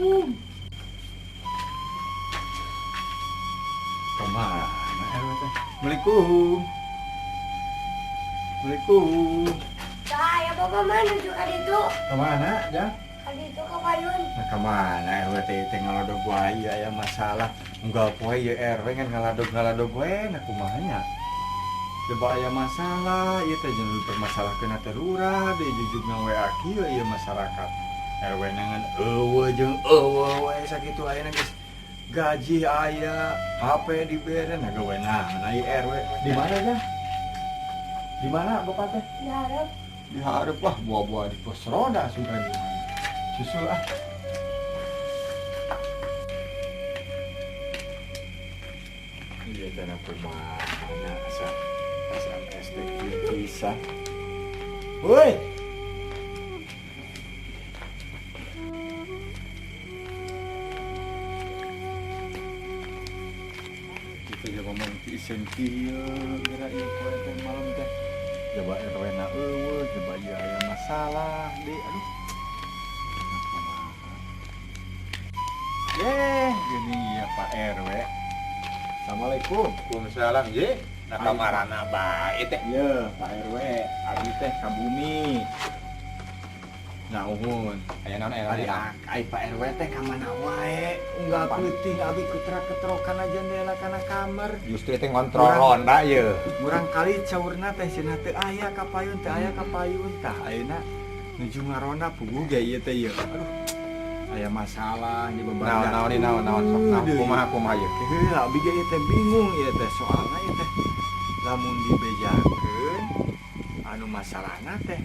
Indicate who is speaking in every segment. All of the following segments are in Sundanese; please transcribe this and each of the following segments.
Speaker 1: Assalamualaikum. Kemana RW teh? Assalamualaikum. Assalamualaikum.
Speaker 2: Saya bapak mah nuju ka ditu.
Speaker 1: Kemana, Jang?
Speaker 2: Ka ditu ka payun.
Speaker 1: Nah, kemana RW teh teh ngaladog wae aya masalah. Unggal poe ieu RW ngan ngaladog-ngaladog wae, nah kumaha nya? Coba aya masalah, ieu teh jeung dipermasalahkeun teh lurah, deui jujug WA kieu ieu masyarakat. RW na ngan euweuh jeung euweuh wae sakitu ayeuna geus gaji aya, HP dibere, nah gawe naon ieu RW. Di mana, Jang? Di mana Bapak teh?
Speaker 2: Di hareup.
Speaker 1: Di hareup lah, buah-buah di pos roda suka gimana. Susul ah. Iya tanah kumaha asa SMS teh kieu pisan. Woi. Kita coba ngomong ti isen kieu geura ieu poe teh malam teh. Coba RW na euweuh, coba ieu aya masalah deui, aduh. Kumaha. Eh, gini ya Pak RW. Assalamualaikum.
Speaker 3: Waalaikumsalam, ye. Nah, kamarana bae teh.
Speaker 1: Iya, Pak RW, abdi teh ka bumi. Nah, uhun.
Speaker 3: Aya naon aya
Speaker 1: Ari
Speaker 3: naon?
Speaker 1: ai Pak RW teh ka mana wae? Unggal peuting abdi ketra-ketrokan aja jendela kana kamar.
Speaker 3: Justru teh ngontrol ronda ye.
Speaker 1: Murang kali caurna teh cenah teu aya ka payun, teu aya ka payun. Tah ayeuna nuju ngaronda puguh ge ieu teh ieu. Aduh. Aya masalah nya beban.
Speaker 3: Naon naon naon naon sok naon kumaha kumaha ye.
Speaker 1: Heula abdi ge ieu teh bingung ieu teh soalna ieu teh lamun dibejakeun anu masalahna teh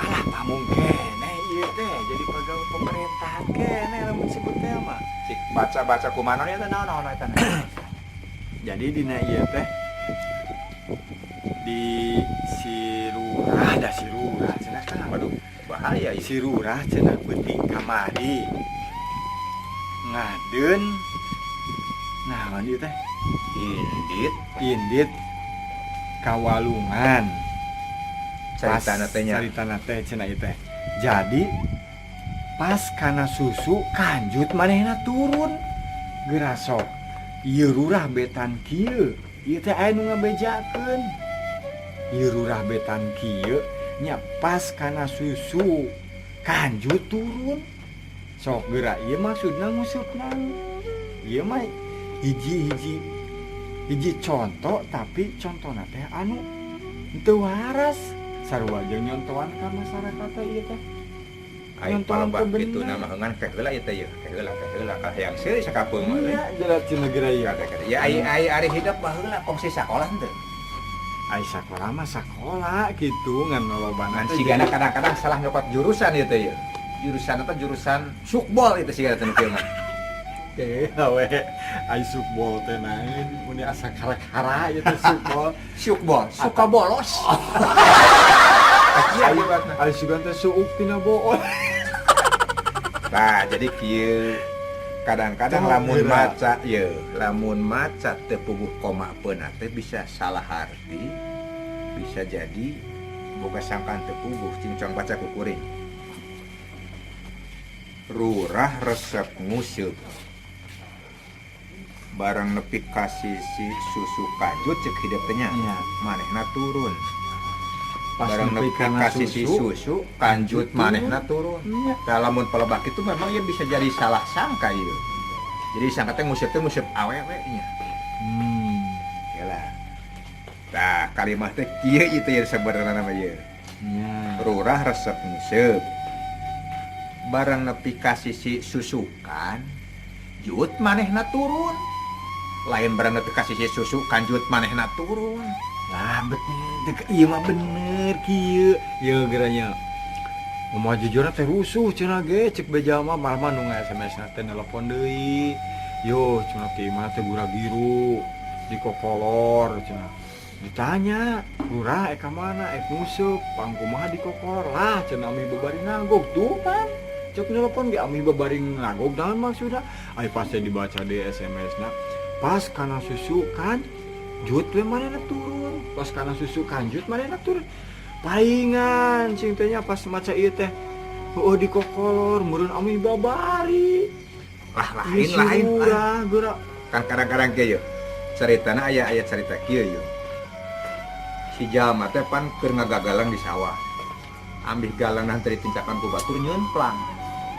Speaker 1: alah pamung keneh ieu teh jadi pegawai pemerintahan keneh lamun sebut teh mah.
Speaker 3: Cik baca-baca kumaha naon eta naon naon eta.
Speaker 1: Jadi dina ieu teh di si lurah da si lurah cenah kan.
Speaker 3: Waduh, bahaya ieu.
Speaker 1: Si lurah cenah peuting kamari ngadeun naon ieu teh
Speaker 3: Indit
Speaker 1: indit kawalungan.
Speaker 3: Caritana teh nya.
Speaker 1: Caritana teh cenah ieu teh. Jadi pas kana susu kanjut manehna turun. Geura sok ieu lurah betan kieu. Ieu teh aya nu ngabejakeun. Ieu lurah betan kieu nya pas kana susu kanjut turun. Sok geura ieu maksudna ngusupna. Ieu mah hiji-hiji hiji contoh tapi contona teh anu teu waras. Sarua jeung nyontoan ka masyarakat teh ieu teh.
Speaker 3: Ai
Speaker 1: Nyontoan
Speaker 3: palebah
Speaker 1: teu
Speaker 3: kitu
Speaker 1: bener.
Speaker 3: Nama ngan ke heula ieu teh ye. Ke heula ke heula ka hayang seuri sakapeung mah.
Speaker 1: Iya, jelas cenah geura ieu.
Speaker 3: Ya ai ai ari hidup baheula kongsi sakola henteu.
Speaker 1: Ai sakola mah sakola gitu ngan lobana
Speaker 3: Ngan
Speaker 1: teh
Speaker 3: sigana
Speaker 1: jadi-
Speaker 3: kadang-kadang salah nyokot jurusan ieu teh ye. Jurusan eta jurusan sukbol itu sigana teh nu kieu mah.
Speaker 1: Teh we ai sukbol teh naon mun asa kara-kara ieu teh sukbol.
Speaker 3: Sukbol, suka bolos. Iya,
Speaker 1: Ai
Speaker 3: iya, Batna.
Speaker 1: ai sugan teh suuk tina bool.
Speaker 3: Nah, jadi kieu kadang-kadang
Speaker 1: Tong
Speaker 3: lamun
Speaker 1: geura.
Speaker 3: Maca ye, lamun maca teu puguh koma peuna teh bisa salah arti, bisa jadi boga sangkaan teu puguh cincong baca ku kuring. Rurah resep nguseup. Barang nepi ka sisi susu kanjut cek hidup teh nya.
Speaker 1: Iya.
Speaker 3: Manehna turun.
Speaker 1: Pas
Speaker 3: Barang
Speaker 1: nepi
Speaker 3: nepi
Speaker 1: kana
Speaker 3: ka sisi
Speaker 1: susu,
Speaker 3: susu kanjut
Speaker 1: turun.
Speaker 3: Manehna turun.
Speaker 1: Iya.
Speaker 3: Nah, lamun palebah itu memang ya bisa jadi salah sangka ieu. Jadi sangka teh nguseup teh nguseup awewe nya. Yalah. Nah, kalimat teh kieu ieu teh sebenarnya nama ieu.
Speaker 1: Nya.
Speaker 3: Rurah resep nguseup. Barang nepi ka sisi susukan, jut manehna turun. Lain barang nepi ka sisi susu kanjut manehna turun.
Speaker 1: Lah bener, ieu mah bener kieu. Ieu geranya. Ngomong jujur teh rusuh cenah ge cek beja mah malah mah nu SMS na teh nelpon deui. Yo cenah ti imah teh gura giru di kokolor cenah. Ditanya, "Lurah ka mana?" "Ek nguseup." "Pang kumaha di kokolor?" "Lah cenah ami babari nagog tuh kan." Cek nelpon ge ami babari nagog naon maksudna? Ai pas teh dibaca di SMS na. Pas kana susu kan jut we manehna turun. Pas kana susu kanjut manehna turun. Palingan cing teh nya pas maca ieu teh. Heueuh, dikokolor meureun ameh babari.
Speaker 3: Lah, lain lain lah.
Speaker 1: Lurah geura.
Speaker 3: Kan kadang-kadang kieu yeuh. Caritana aya aya carita kieu yeuh. Si jalma teh pan keur ngagagalang di sawah. Ambih galang teh ditincakan ku batur, nyeumplang.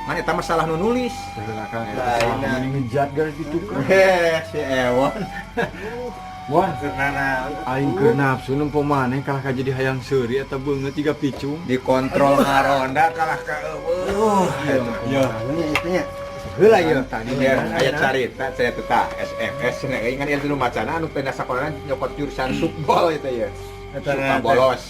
Speaker 3: Ngan eta mah salah nu nulis.
Speaker 1: Heula, Kang, eta
Speaker 3: Lain.
Speaker 1: salah mending ngejat garis gitu kan.
Speaker 3: Heh, si Ewon.
Speaker 1: Wah, aing keur nafsu nempo maneh kalah ka jadi hayang seuri eta beungeut tiga picung.
Speaker 3: Dikontrol ngaronda kalah ka eueuh.
Speaker 1: Ya.
Speaker 4: Nya itu nya.
Speaker 3: Heula ieu.
Speaker 1: Tadi
Speaker 3: Ya, aya carita, carita tah SMS cenah euy, ngan ieu dulu macana anu teh sakolana nyokot jurusan sukbol itu ya.
Speaker 4: Eta
Speaker 3: Suka bolos.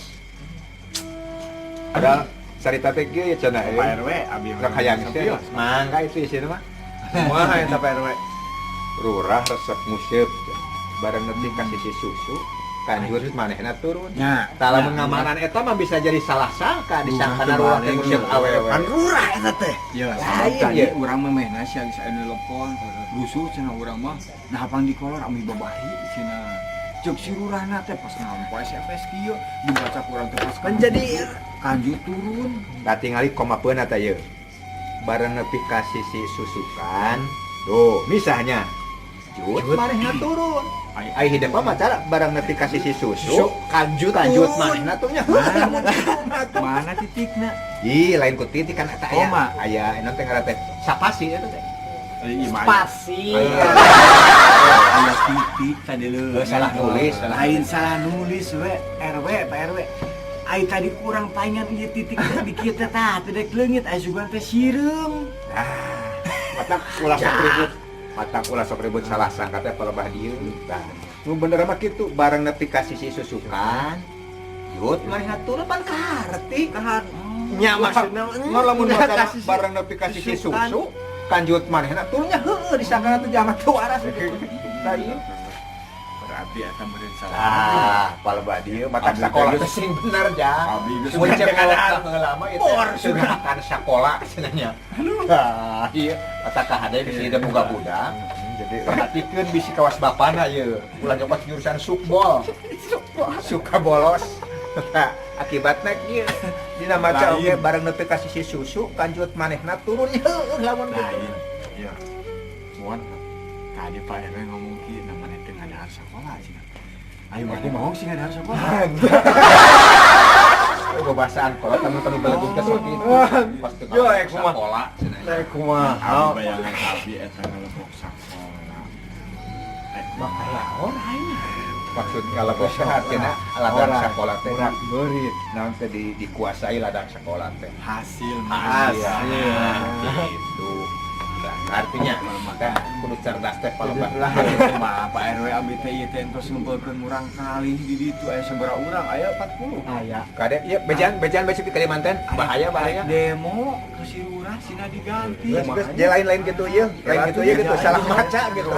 Speaker 3: Ada carita teh kieu ya cenah euy.
Speaker 1: Pak RW abi
Speaker 3: Rek hayang sih. Mangga itu isina mah.
Speaker 4: Kumaha eta, Pak RW?
Speaker 3: Rurah resep nguseup. Bareng nepi ka sisi susu, kanjut manehna turun.
Speaker 1: Nya,
Speaker 3: Tah, lamun ngamanan eta mah bisa jadi salah sangka, disangkana
Speaker 1: Rurah
Speaker 3: rurah teh
Speaker 1: teh
Speaker 3: nguseup awewe.
Speaker 4: Pan rurah eta teh.
Speaker 1: Ya,
Speaker 3: Lain,
Speaker 1: sabab tadi
Speaker 3: ya.
Speaker 1: urang memehna sia geus aya nelpon. Rusuh cenah urang mah. Nah, pang dikolor ameh babari cenah. Cek si rurahna teh pas nampa SMS kieu dibaca ku urang teh pas
Speaker 4: Kan jadi
Speaker 1: kanjut turun.
Speaker 3: Tah, tingali komapeuna teh ieu. Bareng nepi ka sisi susukan, tuh misalnya jut manehna turun. Ai hidup mah macara barang nepi ka sisi susu,
Speaker 4: kanjut
Speaker 3: kanjut
Speaker 4: turun.
Speaker 3: Manehna tuh nya.
Speaker 1: Mana titikna?
Speaker 3: Ih, lain ku titik kan eta aya.
Speaker 1: Koma.
Speaker 3: Aya naon teh ngaran teh? Sapasi eta teh.
Speaker 1: Eh,
Speaker 4: Spasi.
Speaker 1: Aya titik tadi leuh.
Speaker 3: Eh, salah nulis, salah.
Speaker 1: Lain salah nulis we, RW, Pak RW. Ai tadi kurang paingan ieu titik teh di kieu teh tah, teu dek leungit aya sugan teh sireum.
Speaker 3: Nah, matak ulah sok ribut. Matak ulah sok ribut, salah sangka teh palebah dieu. Tah, nu bener mah kitu, bareng nepi ka sisi susukan, jut manehna turun, pan kaharti.
Speaker 4: Kahar. Nya maksudna
Speaker 3: Ngan lamun maca
Speaker 4: kasih
Speaker 3: bareng nepi ka sisi
Speaker 4: susukan.
Speaker 3: Susu, kanjut manehna turunnya heueuh, disangka teh jalma teu waras gitu. Tah ieu.
Speaker 1: Berarti eta meureun salah.
Speaker 3: Ah, palebah dieu matak
Speaker 1: Abdi
Speaker 3: sakola
Speaker 1: teh
Speaker 3: teh sing bener ja.
Speaker 1: Abdi geus
Speaker 3: Mun cek
Speaker 4: Kadang.
Speaker 3: heula mah itu
Speaker 4: Bor,
Speaker 3: sudah sakola cenah nya. Tah, ieu matak kahade bisi teu boga budak.
Speaker 4: Jadi
Speaker 3: Perhatikeun bisi kawas bapana ieu. Ulah nyokot jurusan sukbol. Suka bolos. Tah, akibatna kieu. Dina maca
Speaker 1: Lain.
Speaker 3: oge bareng nepi ka sisi susu kanjut manehna turun heueuh lamun kitu.
Speaker 1: Lain. Iya. Muan tadi Pak RW ngomong kieu namanya teu ngadahar sakola cenah. Ayo maneh mau sih ngadahar sakola.
Speaker 3: Bebasaan kolot tamu-tamu belegung teh sok kitu. Pas teu
Speaker 4: Yo, eh, kumaha.
Speaker 3: sakola cenah.
Speaker 4: Rek kumaha?
Speaker 1: Abi bayangan abi eta ngalebok sakola. Eh,
Speaker 3: Maka maksud ngalebok teh artinya ladang
Speaker 1: Ora.
Speaker 3: sekolah teh
Speaker 1: Urak beurit.
Speaker 3: naon teh dikuasai ladang sekolah teh.
Speaker 1: Hasil.
Speaker 3: Hasil gitu. Nah, artinya maka kudu cerdas teh palebah.
Speaker 1: Lah, mah Pak RW abi teh ieu teh entos ngumpulkeun murang kali di ditu aya sabaraha urang? Aya 40.
Speaker 4: Aya.
Speaker 3: Kade ieu bejaan bejaan besok di Kalimantan bahaya bahaya.
Speaker 1: Demo ke si lurah sina diganti.
Speaker 3: Geus geus dia lain-lain gitu ieu, lain gitu ieu gitu, salah maca gitu.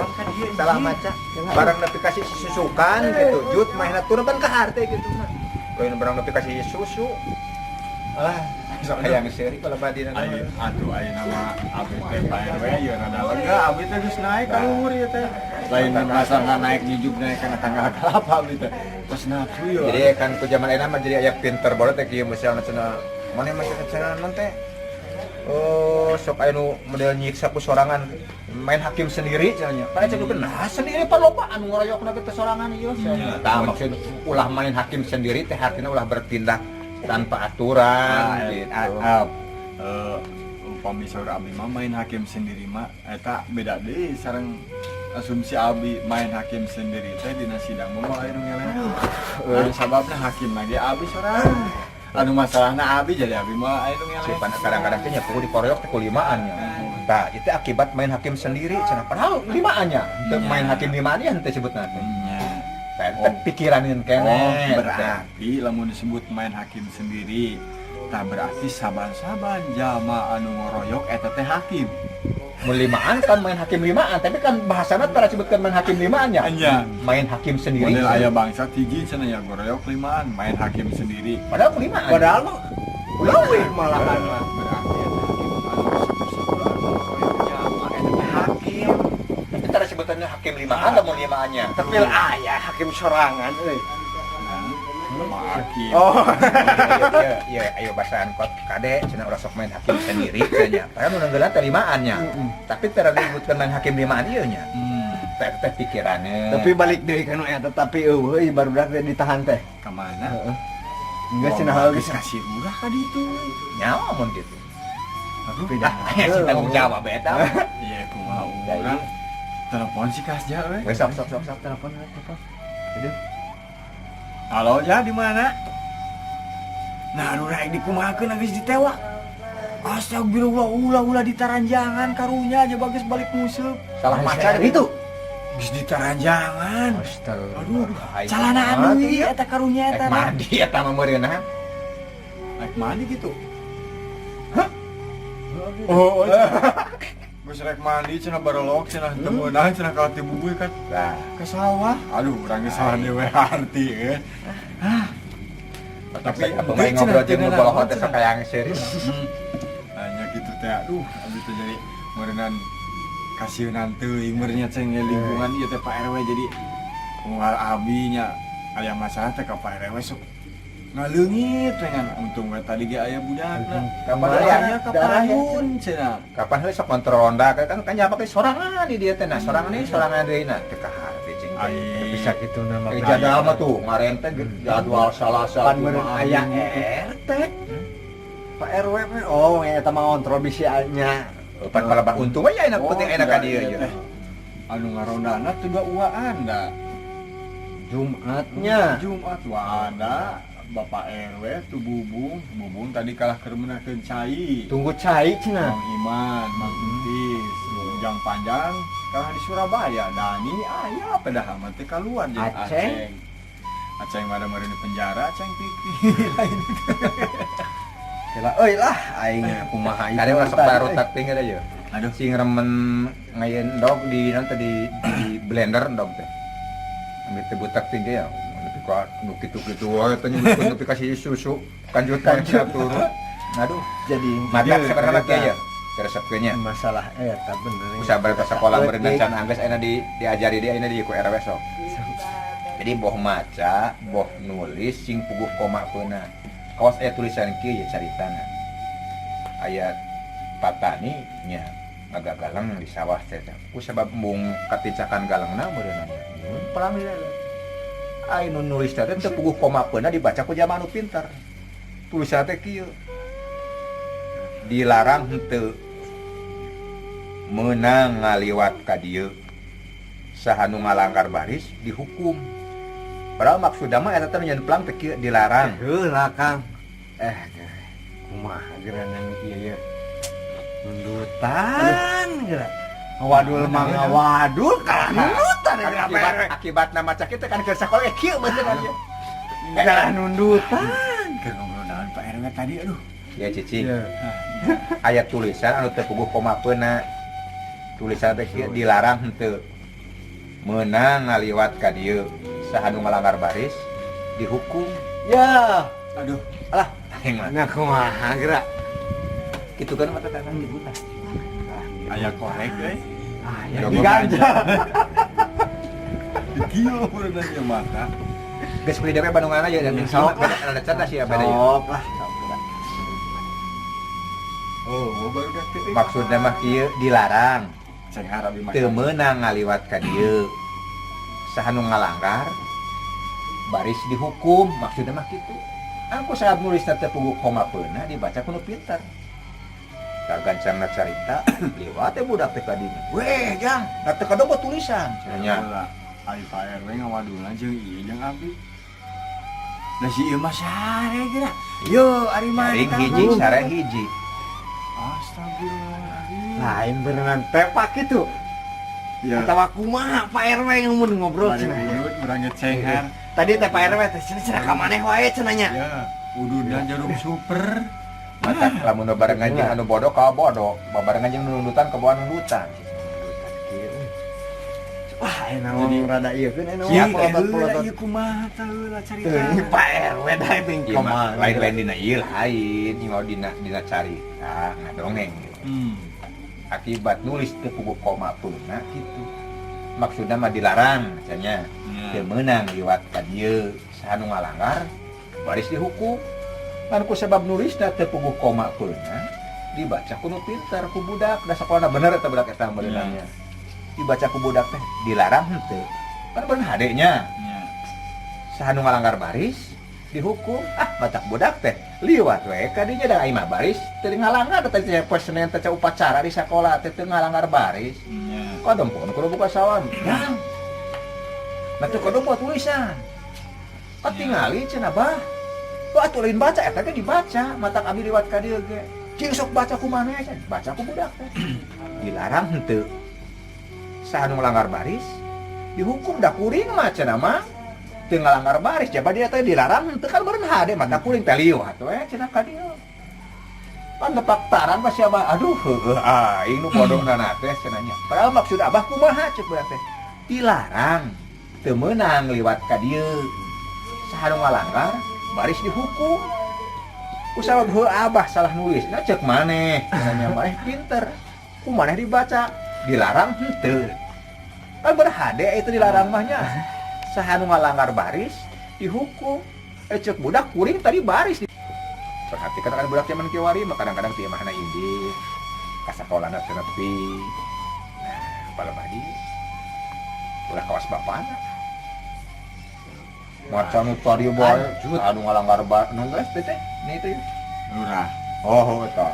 Speaker 3: Salah maca. Barang nepi ka sisi susukan gitu, jut manehna turun kan kaharte gitu mah. Lain barang nepi ka sisi susu. Ah, sok hayang seuri palebah dina.
Speaker 1: Ayo, atuh ayeuna mah abi teh Pak RW ieu rada lega, abi teh geus naik ka luhur ieu teh. Lain masalah naik nyijuk naik kana tanggal kalapa abi teh. Pas nafsu ieu.
Speaker 3: Jadi kan ku zaman ayeuna mah jadi aya pinter baru teh kieu, misalna cenah mana masih cenah naon teh? Oh, sok aya nu model nyiksa ku sorangan, main hakim sendiri cenah nya. Padahal cek nah sendiri pan loba anu ngoroyokna ge teh sorangan ieu.
Speaker 1: Iya.
Speaker 3: Tah, maksud ulah main hakim sendiri teh artinya ulah bertindak tanpa aturan gitu.
Speaker 1: Upami saur abi mah main hakim sendiri mah eta beda deui sareng asumsi abi. Main hakim sendiri teh dina sidang mah moal aya nu ngeleh. Anu sababna hakim ge abi sorangan. Anu masalahna abi, jadi abi mah aya nu ngeleh.
Speaker 3: Sipan kadang-kadang teh nya kudu dikoroyok teh ku limaan nya. Tah, itu akibat main hakim sendiri cenah, padahal limaan nya. Teu
Speaker 1: Iya.
Speaker 3: main hakim limaan ya henteu sebutna teh.
Speaker 1: Nya.
Speaker 3: Tah, teh pikiranin keneh.
Speaker 1: Oh, berarti lamun disebut main hakim sendiri, tah berarti saban-saban jalma anu ngoroyok eta teh hakim.
Speaker 3: Mun limaan kan main hakim limaan, tapi kan bahasana tara sebutkan main hakim limaan ya.
Speaker 1: Nya.
Speaker 3: Main hakim sendiri.
Speaker 1: Model aya bangsa hiji cenah ya ngoroyok limaan, main hakim sendiri.
Speaker 3: Padahal limaan.
Speaker 4: Padahal mah leuwih malahan mah.
Speaker 1: Berarti eta hakim anu disebut anu ngoroyok jalma eta teh hakim.
Speaker 3: Tapi tara sebutannya hakim limaan lamun limaannya.
Speaker 4: Tapi aya hakim sorangan euy.
Speaker 1: Nah, Makin.
Speaker 4: Oh.
Speaker 3: Iya, iya, ayo basaan kot kade cenah ulah sok main hakim sendiri cenah. Padahal nu nenggelan teh limaan nya. Tapi teu ributkeun main hakim limaan ieu nya. Teh teh pikirannya.
Speaker 4: Tapi balik deui ka nu eta, tapi eueuh euy, barudak teh ditahan teh.
Speaker 1: Kemana?
Speaker 4: Heeh. Enggak cenah hal
Speaker 1: Geus kasih murah ka ditu.
Speaker 3: Nyawa mun gitu.
Speaker 1: Aduh,
Speaker 4: Beda.
Speaker 3: Ah, si tanggung jawab eta.
Speaker 1: Iya, kumaha urang. Telepon si Kasja we.
Speaker 3: Wes, sok sok sok sok.
Speaker 4: Telepon, telepon. Aduh.
Speaker 1: Halo, ya di mana? Nah, anu rek dikumahakeun geus ditewak. Astagfirullah, ulah ulah ditaranjangan karunya aja bagus balik nguseup.
Speaker 3: Salah maca
Speaker 4: itu.
Speaker 1: Geus ditaranjangan.
Speaker 4: Astaga.
Speaker 1: Aduh, calanaan deui eta karunya
Speaker 3: Rek
Speaker 1: eta.
Speaker 3: Mandi eta mah meureunna.
Speaker 1: Rek mandi gitu. Hah? Oh, oh. Geus rek mandi cenah barelok cenah teu meunang cenah kalah ti bubuy kan
Speaker 3: Lah,
Speaker 1: ke sawah. Aduh, urang geus salah dewe arti euy.
Speaker 3: tapi apa main ngobrol jeung nu bolohot teh sok hayang serius.
Speaker 1: Hanya gitu teh, aduh, abis teh jadi meureunan kasieunan teuing meureunnya ceng lingkungan ieu teh Pak RW, jadi unggal abi nya aya masalah teh ka Pak RW sok ngaleungit we, ngan untung we tadi ge aya budakna.
Speaker 3: Kapan
Speaker 1: Aya ka
Speaker 4: Darah ya.
Speaker 1: payun cenah.
Speaker 3: Kapan heula sok kontrol ronda kan kan nyapa ke sorangan di dieu teh, nah sorangan deui, sorangan deui, nah teu kaharti cing.
Speaker 1: Ai.
Speaker 4: Bisa gitu nama.
Speaker 3: Eh, jadwal mah tuh ngarente jadwal Salasa
Speaker 4: Pan meureun
Speaker 3: Jumaat,
Speaker 4: aya
Speaker 3: Minggu.
Speaker 4: RT. Pak RW mah, oh eta mah ngontrol bisi nya.
Speaker 3: Pan palaban untung we aya penting aya ka dieu
Speaker 1: iya
Speaker 3: ya.
Speaker 1: Teh. Anu ngarondana teh dua uaan da.
Speaker 4: Jumatnya.
Speaker 1: Jumat waanda Bapak RW tuh Bubung, Bubung tadi kalah keur meunangkeun cai.
Speaker 4: Tunggu cai cenah.
Speaker 1: Mang Iman, Mang Entis, Ujang Panjang kalah di Surabaya. Dani aya padahal mah teh keluar jeung
Speaker 4: Aceng.
Speaker 1: Aceng. Aceng mah meureun di penjara, Aceng Pikri lain.
Speaker 4: Kela euy lah aing kumaha ieu.
Speaker 3: Kade ulah sok
Speaker 4: tadi,
Speaker 3: baru
Speaker 4: euy.
Speaker 3: tak tinggal aja.
Speaker 1: Aduh.
Speaker 3: Sing remen ngayeun endog di non tadi di blender endog teh. Ambil teh butak tinggi ya. Nepi ka nu kitu-kitu wae teh nyebutkeun nepi ka si susu kanjut kanjut turun. Aduh,
Speaker 4: Jadi
Speaker 3: mata
Speaker 1: Iya,
Speaker 3: sebenarnya
Speaker 1: ternyata.
Speaker 3: kieu ya. Resepkeun nya.
Speaker 4: Masalah eta bener.
Speaker 3: Ku sabar ka sekolah berenang can anggeus ayeuna di diajari dia ayeuna di ku RW sok. Jadi boh maca, boh nulis sing puguh koma peuna. Kawas aya tulisan kieu ya caritana. Aya patani nya ngagagaleng di sawah teh. Ku sabab embung katicakan galengna meureunna. Mun pelang di Ai nu nulis teh teu puguh koma peuna, dibaca ku jalma anu pinter. Tulisan teh kieu. Dilarang henteu meunang ngaliwat ka dieu. Saha nu ngalanggar baris dihukum. Padahal maksudna mah eta teh nu nyeun pelang teh kieu, dilarang.
Speaker 4: Heula Kang. Eh, kumaha gerangan ieu ye. Nundutan geura. Wadul mah ngawadul kalah nundutan
Speaker 3: Kan
Speaker 4: geura.
Speaker 3: akibat akibatna maca kitu kan keur sakola ge kieu meureun ieu.
Speaker 4: Kalah nundutan.
Speaker 1: Keur ngobrol naon Pak RW tadi, aduh.
Speaker 3: Ya cicing. Aya tulisan anu teu puguh koma peuna. Tulisan teh kieu, dilarang henteu meunang ngaliwat ka dieu. Saha nu ngalanggar baris dihukum.
Speaker 4: Ya.
Speaker 1: Aduh,
Speaker 4: Alah,
Speaker 3: Aing mah
Speaker 4: nah kumaha geura.
Speaker 3: kitu kan mata tangan gitu tah.
Speaker 1: Aya korek euy.
Speaker 4: Ah, ya
Speaker 3: Jogo.
Speaker 4: diganja.
Speaker 1: Kieu meureun nya mata.
Speaker 3: Geus beli dewe Bandungan aja dan
Speaker 4: Sok.
Speaker 3: beda ada cerita sih ya beda ya.
Speaker 4: Sok lah, sok geura.
Speaker 1: Oh, baru teh.
Speaker 3: Maksudna mah kieu, dilarang
Speaker 1: Ceng harap di
Speaker 3: teu meunang ngaliwat ka dieu. Saha nu ngalanggar baris dihukum, maksudna mah kitu. Aku saat nulis teh puguh koma peuna, dibaca ku nu pinter. Kagancangna carita liwat teh budak teh ka dinya. Weh, Jang, da teu kadobo tulisan cenah nya.
Speaker 1: Heula, ari Pak RW ngawadulna jeung ieu jeung abdi. Da si ieu mah sare geura. Yo, ari mah.
Speaker 3: Nyaring hiji, sare hiji.
Speaker 1: Astagfirullahaladzim.
Speaker 4: Lain beneran tepak gitu.
Speaker 1: Ya.
Speaker 4: Atawa kumaha Pak RW yang mun ngobrol
Speaker 1: Bari
Speaker 4: cenah.
Speaker 1: udud urang ge cenghar.
Speaker 4: Tadi teh Pak RW teh cenah cenah ka maneh wae cenah nya.
Speaker 1: Ya, ududna jarum super.
Speaker 3: Mata lamun barengan jeung anu bodoh ka bodoh, babarengan jeung nu nundutan ka bawa nundutan.
Speaker 4: Wah, enak ngomong rada ieu kan enak
Speaker 1: Iya,
Speaker 4: pelotot-pelotot.
Speaker 1: ieu kumaha teh heula carita.
Speaker 4: Teuing Pak RW da bing
Speaker 3: Ieu mah
Speaker 4: kumaha.
Speaker 3: lain-lain dina ieu lain, ieu mah dina dina carita ngadongeng gitu. Akibat nulis teu puguh koma peuna kitu. Maksudna mah dilarang cenah. Teu meunang liwat ka dieu, saha nu ngalanggar Baris dihukum. Kan ku sebab nulisna teu puguh koma peunang, dibaca ku nu pintar, ku budak da sakolana bener eta budak eta meureunna. Dibaca ku budak teh dilarang henteu. Kan bener hade nya. Saha nu ngalanggar baris dihukum. Ah, matak budak teh liwat we kadinya, da aing mah baris teu ngalanggar teh poe Senin teh upacara di sakola teh teu ngalanggar baris. Kadempon kudu buka sawan. Yang. Nah, tuh kudu buat tulisan. Katingali cenah, Bah. Wah, atuh lain baca eta ge dibaca, matak abdi liwat ka dieu ge. Cing sok baca ku maneh cenah. Baca ku budak teh. Dilarang henteu. Saha nu ngalanggar baris dihukum, da kuring mah cenah mah teu ngalanggar baris, jaba dia teh dilarang henteu, kan meureun hade mata kuring teh liwat we cenah ka dieu. Pan nepak taran pas si abah, aduh heueuh aing nu bodohna teh cenah nya. Padahal maksud abah kumaha cek budak teh? Dilarang teu meunang liwat ka dieu. Saha nu ngalanggar baris dihukum. Ku sabab heuh abah salah nulis. Nah, cek maneh cenah, maneh pinter. Ku maneh dibaca dilarang henteu. Kan berhade itu dilarang mah nya. Saha nu ngalanggar baris dihukum. Eh, cek budak kuring tadi baris. Perhatikan kan budak zaman kiwari mah kadang-kadang ti imahna indit. Ka sakolana teu nepi. Nah, palebah di ulah kawas bapana. Maca nu tadi bae anu ngalanggar nu geus teh teh. Ini itu ya.
Speaker 1: Lurah.
Speaker 3: Oh, eta.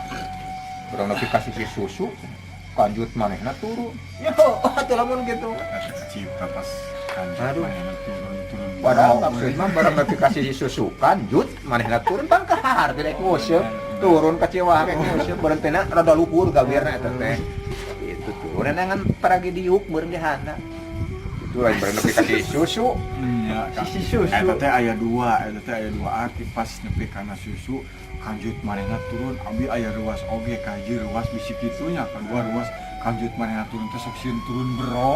Speaker 3: Urang nepi ka sisi susu, kanjut manehna turun. Ya, oh, atuh lamun gitu.
Speaker 1: Cipta pas kanjut
Speaker 3: Aduh.
Speaker 1: Manehna turun-turun.
Speaker 3: Padahal maksud mah barang nepi ka sisi susu kanjut manehna turun pan kahar tidak nguseup. Turun ka Ciwah rek nguseup berhentena rada luhur gawirna eta teh. Itu turun ngan paragi diuk meureun di handap. Itu lain barang nepi ka sisi susu.
Speaker 1: Iya, Kak.
Speaker 4: Sisi susu.
Speaker 1: Eta teh aya dua, eta teh aya dua arti pas nepi kana susu kanjut manehna turun, abi aya ruas oge, kahiji ruas bisi kitu nya, kadua ruas kanjut manehna turun teh sok sieun turun bro.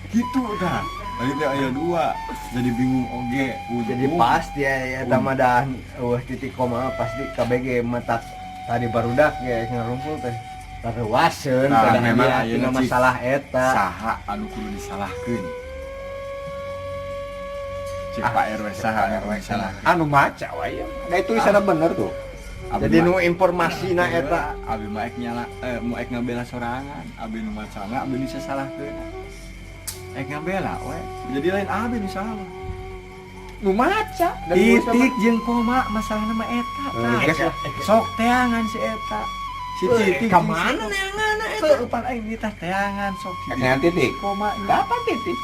Speaker 1: Gitu dah. Tadi teh aya dua, jadi bingung oge.
Speaker 4: Jadi
Speaker 1: Untung.
Speaker 4: pasti ya eta mah dah eueuh titik koma pasti KBG matak tadi barudak ge ngarumpul teh. Taruaseun
Speaker 1: Nah,
Speaker 4: pada
Speaker 1: memang
Speaker 4: dia
Speaker 1: ayeuna,
Speaker 4: tina
Speaker 1: Cik.
Speaker 4: Masalah eta.
Speaker 1: Saha anu kudu disalahkeun? Cek Pak RW, saha anu kudu disalahkeun?
Speaker 3: Anu maca wae. Da tulisanna bener tuh.
Speaker 1: Abi
Speaker 4: Jadi
Speaker 1: mah-
Speaker 4: nu informasina eta.
Speaker 1: Abi mah ek nyala mau ek ngabela sorangan, abi nu macana abi nu salahkeun. Ek ngabela we. Jadi lain abi nu salah.
Speaker 3: Nu maca. Dan
Speaker 1: Titik jeung koma masalahna mah eta. Tah.
Speaker 3: Geus lah.
Speaker 1: Sok teangan si eta. Si titik.
Speaker 4: Ka mana neanganna eta?
Speaker 1: Heuh, pan aing nitah teangan sok si
Speaker 3: Ek neangan titik.
Speaker 1: Koma.
Speaker 3: Kapan titik?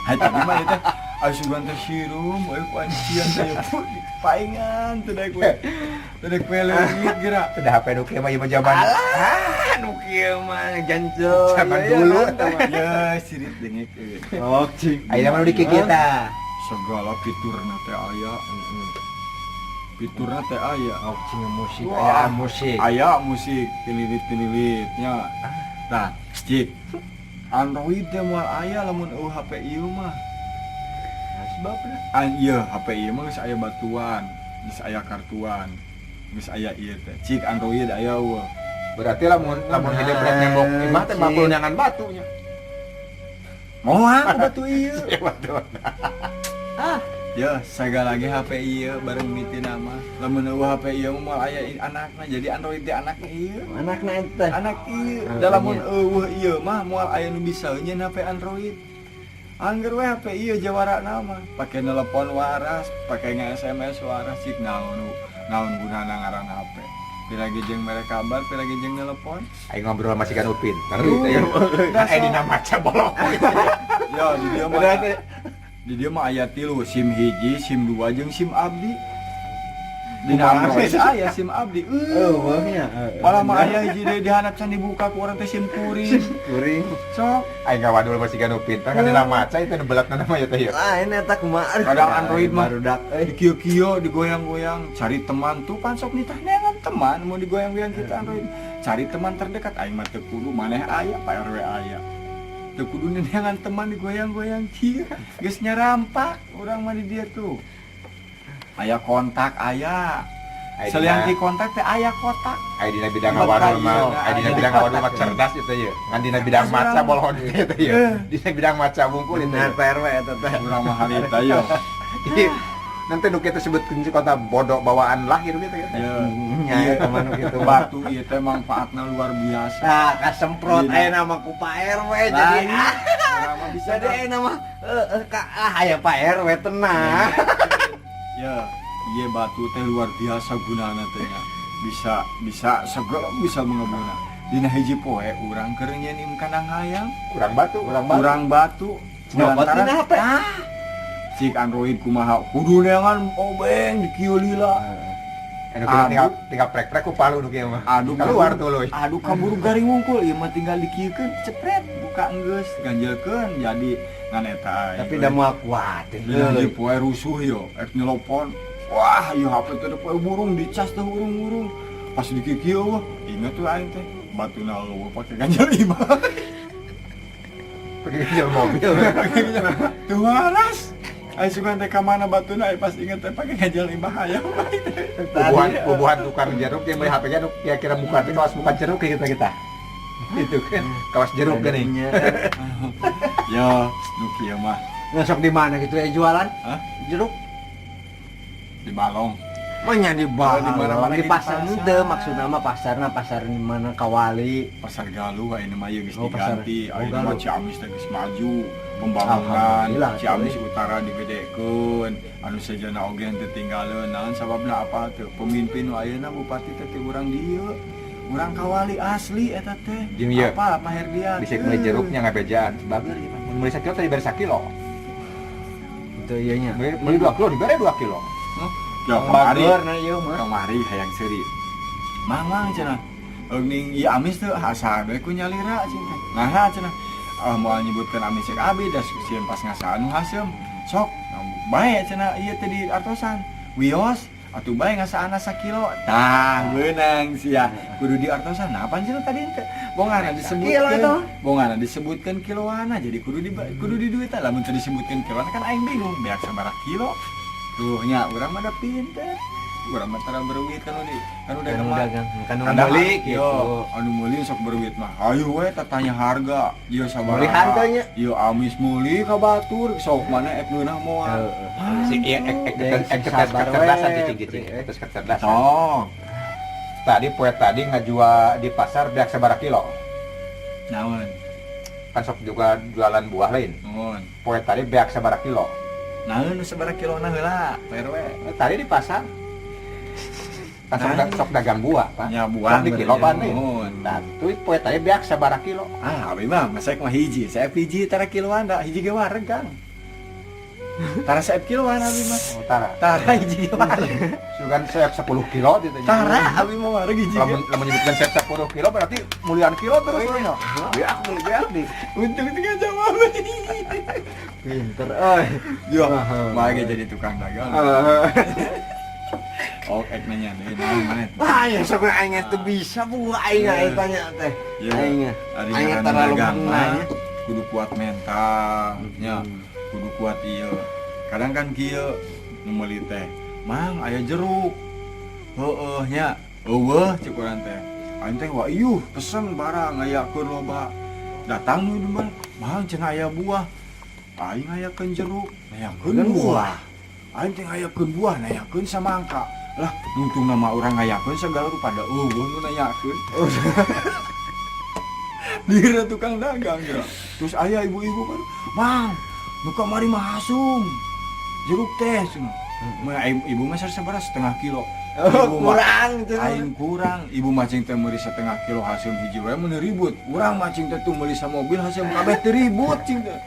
Speaker 1: Ai tadi mah eta aya sugan teh sirum, euy ku anjing teh ya paingan teu daek we. Teu daek we leungit geura.
Speaker 3: Sudah HP nu kieu mah ieu mah zaman.
Speaker 4: Alah, nu kieu mah jancel.
Speaker 3: Zaman
Speaker 4: Iya,
Speaker 3: dulu.
Speaker 4: kan, mah.
Speaker 1: Ya sirit dengek euy.
Speaker 4: Oh, cing.
Speaker 3: Ayeuna mah nu dikikita.
Speaker 1: Segala fiturna teh aya. Fiturna teh aya.
Speaker 4: Oh, cing musik,
Speaker 1: Wah.
Speaker 4: aya musik.
Speaker 1: Aya musik tililit-tililit nya. Tah, cik. Android teh moal aya lamun eueuh HP ieu mah.
Speaker 4: Nah, sebabna
Speaker 1: An ieu HP ieu mah geus aya batuan, geus aya kartuan, geus aya ieu teh. Cik Android aya eueuh.
Speaker 3: Berarti lamun lamun hidup rek nembok imah teh mah neangan batunya.
Speaker 1: Moal ku batu ieu.
Speaker 3: Ya batu.
Speaker 4: Ah,
Speaker 1: Ya, sagala ge HP ieu bareng miti nama. Lamun eueuh HP ieu mah moal aya anakna. Jadi Android teh anakna ieu.
Speaker 4: Anakna eta.
Speaker 1: Anak ieu.
Speaker 4: Ah,
Speaker 1: Da lamun
Speaker 4: iya.
Speaker 1: eueuh ieu mah moal aya nu bisa nyeun HP Android. Angger we HP ieu jawara nama, pake telepon waras, pake nge-SMS waras, cik naon nu naon gunana ngaran HP. Piragi jeung mere kabar, piragi jeung telepon.
Speaker 3: Aing ngobrol sama si Ganu pinter gitu ya.
Speaker 1: Dah,
Speaker 3: Eh, dina maca bolong.
Speaker 1: Ya, di dieu mah di dieu mah aya tilu, SIM hiji, SIM dua jeung SIM abdi. Dina
Speaker 3: Kumaha?
Speaker 1: Android aya SIM abdi.
Speaker 4: Eueuh nya.
Speaker 1: Malah mah aya hiji deui dihandap can dibuka ku urang teh SIM kuring.
Speaker 4: Kuring.
Speaker 1: Sok.
Speaker 3: Aing ngawadul sama si Ganu pinter kan dina maca itu nu belatna nama ya teh ya.
Speaker 4: Lain eta kumaha. Aduh,
Speaker 1: Kadang Android mah
Speaker 4: barudak euy.
Speaker 1: di kieu-kieu digoyang-goyang cari teman tuh pan sok nitah neangan teman mau digoyang-goyang kita Android cari teman terdekat, aing mah teu kudu, maneh aya, Pak RW aya, teu kudu neangan teman digoyang-goyang kieu geus nyarampak urang mah di dieu tuh aya kontak aya.
Speaker 3: Aya
Speaker 1: Selian
Speaker 3: dina-
Speaker 1: ti kontak teh aya kotak.
Speaker 3: Aya dina bidang ngawadul mah,
Speaker 1: Iya,
Speaker 3: aya dina
Speaker 1: aya.
Speaker 3: bidang ngawadul mah cerdas itu ya. Ngan dina bidang maca bolon gitu ya.
Speaker 1: Eh.
Speaker 3: Dina bidang maca bungkul itu.
Speaker 4: Benar Pak RW eta teh.
Speaker 1: Urang mah harita yo.
Speaker 3: Jadi Nanti nu kita sebut kunci kota bodoh bawaan lahir gitu ya.
Speaker 1: Ya.
Speaker 4: Nya
Speaker 1: Iya.
Speaker 4: eta mah nu kitu.
Speaker 1: Batu ieu teh manfaatna luar biasa.
Speaker 4: Nah, kasemprot
Speaker 1: Iya.
Speaker 4: aya nama ku Pak RW jadi
Speaker 1: Lain.
Speaker 4: ah,
Speaker 1: Urang mah bisa
Speaker 4: jadi aya nama ka, ah aya Pak RW tenang.
Speaker 1: Ya, iya batu teh luar biasa gunana teh nya. Bisa bisa segala bisa mengebuna. Dina hiji poe urang keur nyeun kandang hayam,
Speaker 3: Kurang batu.
Speaker 4: Kurang batu.
Speaker 1: Kurang batu.
Speaker 4: Nyopot
Speaker 1: Lantaran-
Speaker 4: dina HP.
Speaker 1: Ah. Cik Android kumaha kudu neangan obeng di kieu lila.
Speaker 3: Anu kieu tinggal tinggal prek-prek ku palu nu kieu mah.
Speaker 1: Aduh,
Speaker 3: Keluar tuluy.
Speaker 1: Aduh, kaburu garing wungkul ieu mah tinggal dikieukeun cepret buka enggeus ganjelkeun jadi ngan eta.
Speaker 4: Tapi da moal kuat.
Speaker 1: Dina hiji poe rusuh yo, ek nelpon. Wah, ieu HP teh poe burung dicas teh urung-urung. Pas dikieu wah, inget tuh aing teh batuna euweuh pake ganjel imah.
Speaker 3: Pakai ganjel mobil.
Speaker 1: Pake ganjel. Tuh waras. Aing sugan teh ka mana batuna aing pas inget teh pake ganjel imah hayam.
Speaker 3: Bubuhan bubuhan tukang jeruk yang beli HP-nya nu kira-kira buka teh kawas bukan jeruk kayak kita kita. Itu kan kawas jeruk gini.
Speaker 4: Nya.
Speaker 1: Yo, nu kieu mah.
Speaker 4: Nah, sok di mana gitu ya jualan?
Speaker 1: Hah?
Speaker 4: Jeruk.
Speaker 1: Di balong.
Speaker 4: Manya di
Speaker 1: Oh, di mana-mana
Speaker 4: di
Speaker 1: di
Speaker 4: pasar
Speaker 1: pasar.
Speaker 4: henteu maksudna mah pasarna pasar di mana Kawali.
Speaker 1: Pasar Galuh ayeuna mah ieu geus
Speaker 4: Oh, pasar.
Speaker 1: diganti.
Speaker 4: Oh,
Speaker 1: Ayeuna mah
Speaker 4: Galuh.
Speaker 1: Ciamis teh geus maju pembangunan.
Speaker 4: Alhamdulillah,
Speaker 1: Ciamis Utara digedekeun, anu sejenna oge henteu tinggaleun. Naon sababna apa teu? Pemimpin nu ayeuna bupati teh ti urang dieu. Urang Kawali asli eta teh.
Speaker 3: Jeung ieu.
Speaker 1: Apa Pak Herdiat?
Speaker 3: Bisa beli jeruknya ngabejaan. Bager ieu mah. Mun meuli sakilo tadi bere sakilo.
Speaker 4: Itu ieu nya.
Speaker 3: Meuli meuli 2 kilo dibere 2 kilo.
Speaker 1: Ya kamari.
Speaker 4: Bager na ieu mah.
Speaker 1: Kamari hayang seuri. Mang mang cenah. Euning ieu amis teu asa we ku nyalira cing teh. Nah cenah. Ah moal nyebutkeun amis cek abi da sieun pas ngasaan nu haseum. Sok bae cenah ieu teh di artosan. Wios atuh bae ngasaana sakilo. Tah beunang sia. Kudu di artosan. Nah apaan cenah tadi teh? Bongana
Speaker 4: Sakilo
Speaker 1: disebutkeun.
Speaker 4: eta.
Speaker 1: Bongana disebutkeun kiloana jadi kudu di duitan. Lamun teu disebutkeun kiloana kan aing bingung beak sabaraha kilo. Tuh nya urang mah da pinter. Urang mah tara beruit kan udah kan udah
Speaker 4: Kan
Speaker 1: kemana.
Speaker 4: dagang, kan nu
Speaker 1: Kadang
Speaker 4: meuli
Speaker 1: yo,
Speaker 4: gitu.
Speaker 1: Anu meuli sok beruit mah. Ayo we tatanya harga. Ieu sabaraha.
Speaker 4: Meuli harganya.
Speaker 1: Ieu amis meuli ka batur sok mana ek ngeunah moal.
Speaker 3: Si ieu ek ek
Speaker 4: Deng,
Speaker 3: ek
Speaker 4: si
Speaker 3: tes
Speaker 4: sabar
Speaker 3: kecerdasan
Speaker 4: we.
Speaker 3: cicing cicing. Tes kecerdasan.
Speaker 1: Sok.
Speaker 3: Tadi poe tadi ngajual di pasar beak sabaraha kilo.
Speaker 1: Naon?
Speaker 3: Kan sok juga jualan buah lain.
Speaker 1: Naon?
Speaker 3: Poe tadi beak sabaraha kilo.
Speaker 1: Naon nu sabaraha kilona heula, Pak RW?
Speaker 3: Tadi di pasar. Kan sok,
Speaker 1: Nah.
Speaker 3: sok dagang buah, Pak.
Speaker 1: Nya buah
Speaker 3: Sok di kilo pan nih.
Speaker 1: Nuhun.
Speaker 3: Nah, tuh poe tadi beak sabaraha kilo.
Speaker 1: Ah, abi mah masek mah hiji, saya hiji tara kiloan da, hiji ge wareg, Kang. Tara saep kiloan abi mah.
Speaker 3: Oh, tara.
Speaker 1: Tara hiji ge wareg.
Speaker 3: Sugan seep 10 kilo gitu.
Speaker 1: Tara abi mah wareg hiji ge.
Speaker 3: Lamun lamun nyebutkan seep 10 kilo berarti mulian kilo terus nya. Beak meuli beak di.
Speaker 1: Untung tinggal jawab.
Speaker 4: Pinter euy.
Speaker 1: Yo, mah ge jadi tukang dagang. Oh, ek nanya deh, naon mana?
Speaker 4: Wah, ya sok aing teu bisa bu aing aing tanya teh.
Speaker 1: Ya,
Speaker 4: Aing
Speaker 1: ari
Speaker 4: aing
Speaker 1: ngaranna
Speaker 4: terlalu
Speaker 1: dagang mah,
Speaker 4: menanya.
Speaker 1: Kudu kuat mental, nya. Kudu kuat ieu. Kadang kan kieu nu meuli teh, "Mang, aya jeruk." Heueuh nya. Euweuh cek urang teh. Aing teh wah iuh pesen barang ngayakeun loba. Datang nu di mana? Mang cenah aya buah. Aing ngayakeun jeruk, ngayakeun
Speaker 4: Kan
Speaker 1: buah. Aing teh ngayakeun buah, nanyakeun samangka. Lah, nungtung nama urang ngayakeun segala rupa da euweuh nu nanyakeun. Dikira tukang dagang ya. Terus aya ibu-ibu kan, "Mang, nu kamari mah hasum. Jeruk teh cenah." Mah ibu mah sabaraha setengah kilo.
Speaker 4: Oh,
Speaker 1: Ibu mah-
Speaker 4: kurang cenah.
Speaker 1: Aing kurang, ibu macing teh meuli setengah kilo haseum hiji wae meuni ribut. Urang macing teh tuh meuli samobil haseum kabeh teu ribut cing teh.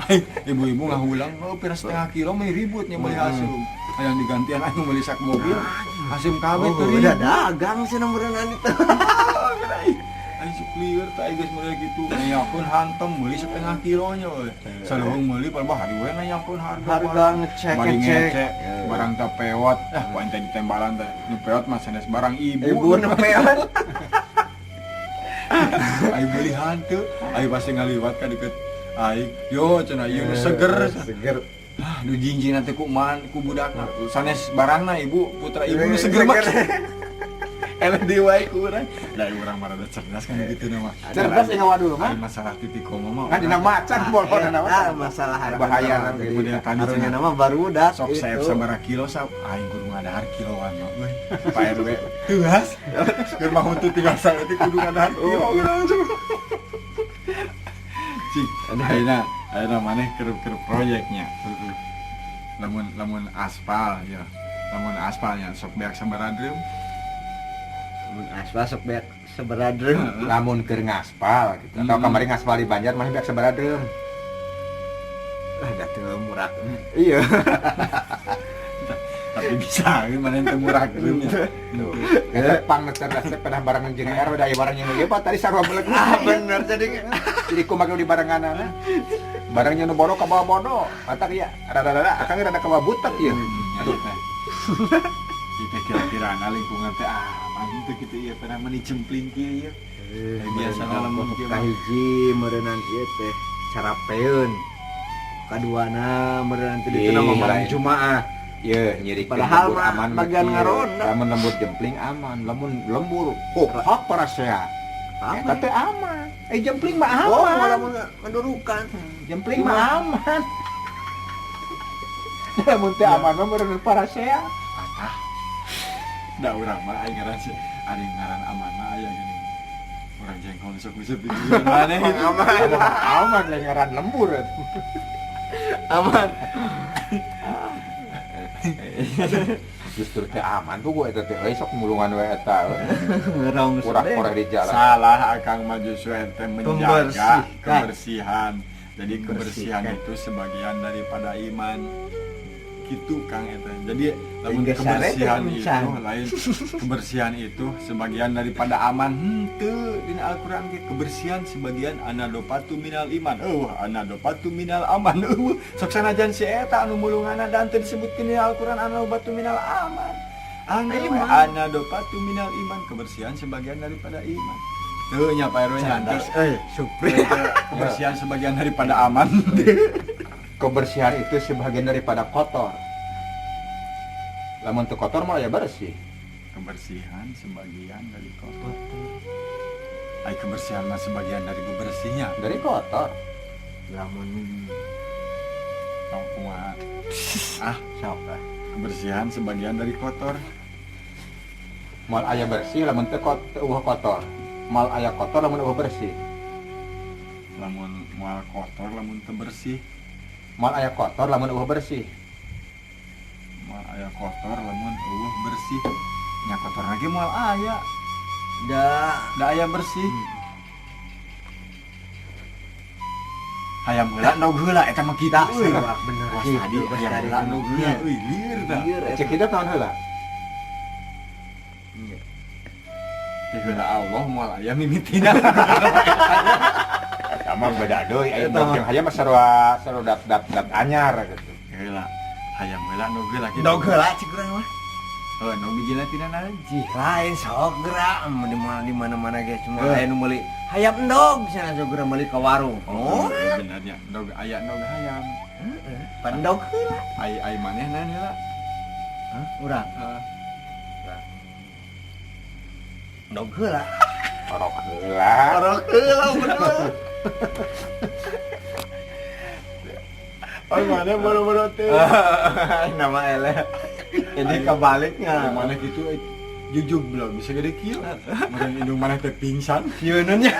Speaker 1: Aing ibu-ibu ngahulang, oh pira setengah kilo meuni ribut nya meuli haseum. Hayang digantian aing meuli sak mobil, haseum kabeh
Speaker 4: Oh,
Speaker 1: teu
Speaker 4: udah
Speaker 1: ribut.
Speaker 4: dagang sih nomornya itu.
Speaker 1: Aing sok lieur teh aing geus meuli kitu. Nanyakeun hantem meuli setengah kilonya we. Saluhung meuli palebah hari we nanyakeun harga.
Speaker 4: Harga ngecek
Speaker 1: Bari
Speaker 4: ngecek.
Speaker 1: ngecek, barang teh pewot. Ah, ku aing teh ditembalan teh. Nu pewot mah sanes barang ibu.
Speaker 4: Ibu nu pewot.
Speaker 1: Aing meuli hanteu, aing pasti ngaliwat ka deket aing. Yo cenah ieu nu seger.
Speaker 4: Seger.
Speaker 1: Ah, nu jinjing nanti ku man ku budakna. Sanes barangna ibu, putra ibu nu seger mah. Eleh deui wae ku urang. Da urang mah rada cerdas kan gitu nama.
Speaker 3: Cerdas yang wadul mah.
Speaker 1: Ai masalah titik koma mah.
Speaker 3: Kan dina macan bolona
Speaker 4: Eta
Speaker 3: nama.
Speaker 4: masalah
Speaker 3: Bahaya
Speaker 4: jadi
Speaker 1: Kemudian tadi
Speaker 4: karunya
Speaker 1: cenah.
Speaker 4: nama barudak
Speaker 1: Sok
Speaker 4: itu.
Speaker 1: saya sabaraha kilo sa aing kudu ngadahar kiloan mah euy. Pak RW teuas. Keur mah huntu tinggal saeutik kudu ngadahar kilo urang. Cik, ayeuna ayeuna maneh keur proyeknya. Lamun lamun aspal ya. Lamun aspalnya sok beak sabaraha drum?
Speaker 4: Mun aspal sok beak sabaraha drum.
Speaker 3: Lamun keur ngaspal gitu. Atau kamari ngaspal di Banjar mah beak sabaraha drum.
Speaker 4: Ah, da teu murah.
Speaker 3: Iya.
Speaker 1: Tapi bisa maneh teu murah drum ya.
Speaker 3: Tuh. Eta pang cerdas teh pedah barengan jeung RW da barang yang ieu tadi sarua beleg.
Speaker 4: Ah, bener jadi
Speaker 3: Jadi kumaha di barenganana. Barangnya nu bodoh kabawa bodoh. Matak ya rada-rada akang rada kabawa butek ieu.
Speaker 1: Aduh. Kita kira-kira lingkungan teh aman teu kitu ieu pernah meni jempling kieu ieu. Biasa lamun kieu mah.
Speaker 4: Kahiji meureunnan ieu teh carapeun. Kaduana meureunnan teh dituna
Speaker 3: Ih,
Speaker 4: mah malam
Speaker 3: lain.
Speaker 4: Jumaah.
Speaker 3: Ye, nyirikeun
Speaker 4: Padahal
Speaker 3: lembur
Speaker 4: mah
Speaker 3: aman mah
Speaker 4: bagian
Speaker 3: kieu.
Speaker 4: ngaronda.
Speaker 3: Lamun lembur jempling aman, lamun lembur hok parasea. Eta teh aman. Eh jempling mah aman.
Speaker 4: Oh, lamun ngandurukan.
Speaker 3: Jempling mah aman. Lamun teh aman mah meureun parasea.
Speaker 1: Atah. Da urang mah aing ngaran si ari ngaran aman mah aya gini. Urang jengkol sok bisa pikiran maneh itu.
Speaker 4: Aman.
Speaker 3: Aman lain ngaran lembur atuh.
Speaker 4: Aman.
Speaker 3: Justru teh aman tuh gua eta teh euy sok mulungan we eta.
Speaker 4: Ngerong
Speaker 3: Kurang-kurang di jalan.
Speaker 1: Salah akang mah justru ente menjaga
Speaker 4: Membersihkan.
Speaker 1: kebersihan. Jadi kebersihan
Speaker 4: Membersihkan.
Speaker 1: itu sebagian daripada iman. Gitu Kang eta. Jadi lamun
Speaker 4: Hingga sare teh
Speaker 1: kebersihan
Speaker 4: encan.
Speaker 1: itu lain kebersihan itu sebagian daripada aman. Henteu dina Al-Qur'an ge kebersihan sebagian anadopatu minal iman. Eueuh anadopatu minal aman. Eueuh sok sanajan si eta anu mulunganna dan teu disebutkeun dina Al-Qur'an anadopatu minal aman. Angger we anadopatu minal iman, kebersihan sebagian daripada iman. Teu nya Pak RW nya
Speaker 4: Cerdas
Speaker 1: teu.
Speaker 4: euy, Supri.
Speaker 1: Teu, kebersihan sebagian daripada aman.
Speaker 3: Kebersihan itu sebagian daripada kotor. Lamun teu kotor mah ya bersih.
Speaker 1: Kebersihan sebagian dari kotor. Ai kebersihan mah sebagian dari bebersihnya.
Speaker 3: Dari kotor.
Speaker 4: Lamun
Speaker 1: Tong kumaha. Ah,
Speaker 4: sok ah.
Speaker 1: kebersihan sebagian dari kotor.
Speaker 3: Moal aya bersih lamun teu eueuh kotor. Moal aya kotor lamun eueuh bersih.
Speaker 1: Lamun moal kotor lamun teu bersih.
Speaker 3: Moal aya kotor lamun eueuh bersih.
Speaker 1: Moal aya kotor lamun eueuh bersih. Nya kotor lagi moal aya.
Speaker 4: Da
Speaker 1: Da aya bersih. Hayam heula ndog heula eta mah kitu
Speaker 4: tah
Speaker 1: euy.
Speaker 4: sarua bener
Speaker 1: Was
Speaker 4: gitu,
Speaker 1: tadi
Speaker 4: bos
Speaker 1: hayam
Speaker 4: tadi.
Speaker 1: heula ndog heula euy lieur tah.
Speaker 4: Lieur eta.
Speaker 3: Cek hidup naon heula?
Speaker 4: Iya.
Speaker 1: Teh heula Allah moal aya mimitina.
Speaker 3: Eta mah beda deui aya
Speaker 4: Eta mah.
Speaker 3: jeung hayam mah sarua sarua dat dat dat anyar gitu.
Speaker 1: Heula hayam heula ndog heula kitu.
Speaker 4: Ndog heula cik urang mah.
Speaker 1: Heuh ndog bijilna tina naon?
Speaker 4: Cih lain sok gerak di mana-mana ge cuma aya nu meuli hayam endog cenah sok geura meuli ka warung.
Speaker 1: Oh,
Speaker 4: Oh,
Speaker 1: benernya ndog aya ndog hayam.
Speaker 4: heeh. Pan endog heula.
Speaker 1: Ai ai maneh naon heula?
Speaker 4: Hah, urang.
Speaker 1: Heeh.
Speaker 4: Endog heula.
Speaker 3: Orok heula.
Speaker 4: Orok heula bener.
Speaker 1: Oh, mana bodo-bodo teh.
Speaker 4: Nama eleh. Ini kebaliknya.
Speaker 1: Yang mana gitu jujug belum bisa gede kieu. Meureun indung maneh teh pingsan.
Speaker 4: Sieunnya.